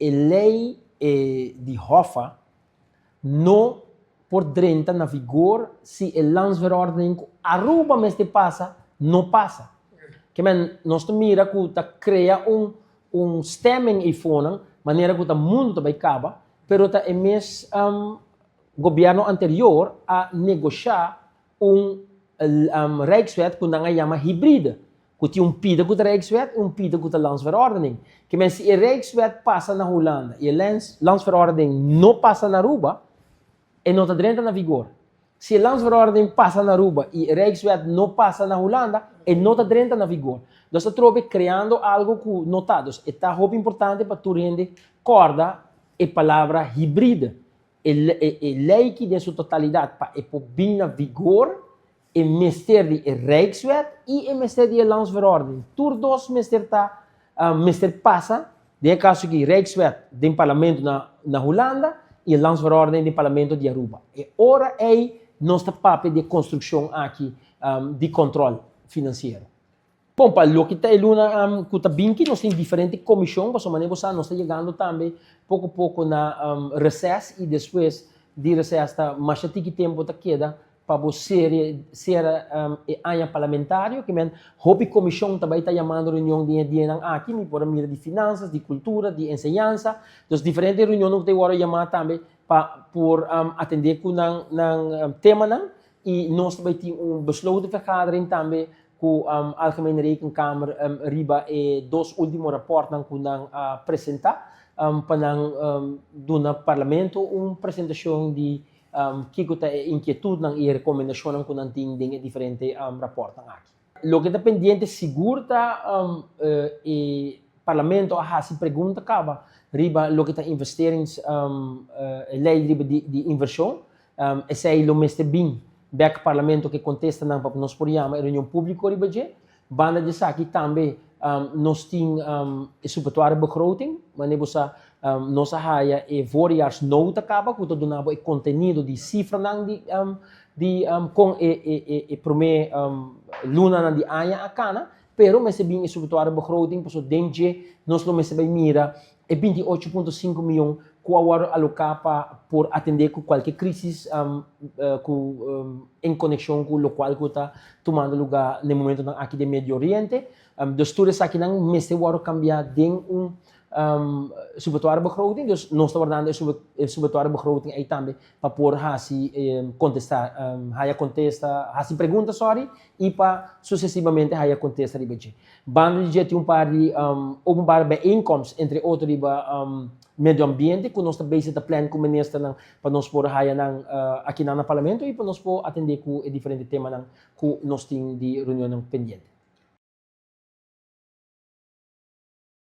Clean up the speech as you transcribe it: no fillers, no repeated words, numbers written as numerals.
E lei di Hoffa no por drenta na vigor si e landsverordening ku Aruba mester pasa no pasa. Ke men nos ta mira ku ta krea un un stemming eifonan manera ku ta mundu ta bai kaba, pero ta e mes gobierno anterior a negosha un Rijkswet ku nan a yama hibride, ku tin un pida ku ta Rijkswet i un pida ku ta Landsverordening. Ke men si e Rijkswet pasa na Hulanda i e Landsverordening no pasa na Aruba, e no ta drenta na vigor. Si e Landsverordening pasa na Aruba i e Rijkswet no pasa na Hulanda, e no ta drenta na vigor. Nos ta trobe kreando algo ku no ta. Dus e ta hopi importante pa tur hende kòrda e palabra hibride. E lei ki den su totalidat pa e por bin na vigor, e mester di e Rijkswet i e mester di e Landsverordening. Tur dos mester ta mester pasa, den e kaso aki Rijkswet den parlamento na na Hulanda i e Landsverordening den parlamento di Aruba. E ora ei nos ta papia di e konstrukshon aki di kòntròl finansiero. Bon, pa loke ta e luna ku ta binti nos tin diferente komishon, pasobra manera bo sa nos ta yegando tambe poko poko na reses i despues di reses ta masha tiki tempu ta keda pa bo sere sera e aña parlamentario, ke men hopi komishon ta bai ta yamando reunion den e dianan aki, mi por a mira di finansas, di kultura, di enseñansa, dus diferente reunionnan ku ta wòrdu yamá tambe pa por atendé ku nan nan temanan i nos ta bai tin un besloten vergadering tambe ku Algemene Rekenkamer riba e dos ultimo rapòrtnan ku nan a presentá pa nan duna Parlamento un presentashon di kiko ta e inkietudnan i e rekomendashonnan ku nan tin den e diferente rapòrtnan aki. Loke ta pendiente sigur ta e Parlamento a hasi pregunta kaba riba loke ta investerings lei riba di invershon. Esei lo mester bin bek Parlamento ku e kontestanan pa nos por yama e reunion públiko riba dje. Banda di esaki tambe nos tin e supletoire begroting, manera bo sa nos a haya e voorjaarsnota kaba ku ta duna bo e kontenido di sifranan di di kon e e promé lunanan di aña a kana, pero mester bin e supletoire begroting pasobra den dje nos lo mester bai mira E 28.5 mion ku a wòrdu aloká pa por atendé ku kualke krísis ku en konekshon ku lokual ku ta tumando lugá na e momentunan aki den Medio Oriente. Dus tur esakinan mester wòrdu kambiá den un subetuare begroting. Dus nos ta wardando e subetuare begroting ei tambe pa por hasi kontestá, haya kontesta, hasi pregunta sòri, i pa susesivamente haya kontesta riba dje. Banda di dje tin un par di openbare bijeenkomst, entre otro riba medio ambiente ku nos ta bezig ta plan ku ministernan pa nos por haya nan akinan na parlamento i pa nos por atende ku e diferente temanan ku nos tin di reunionnan pendiente.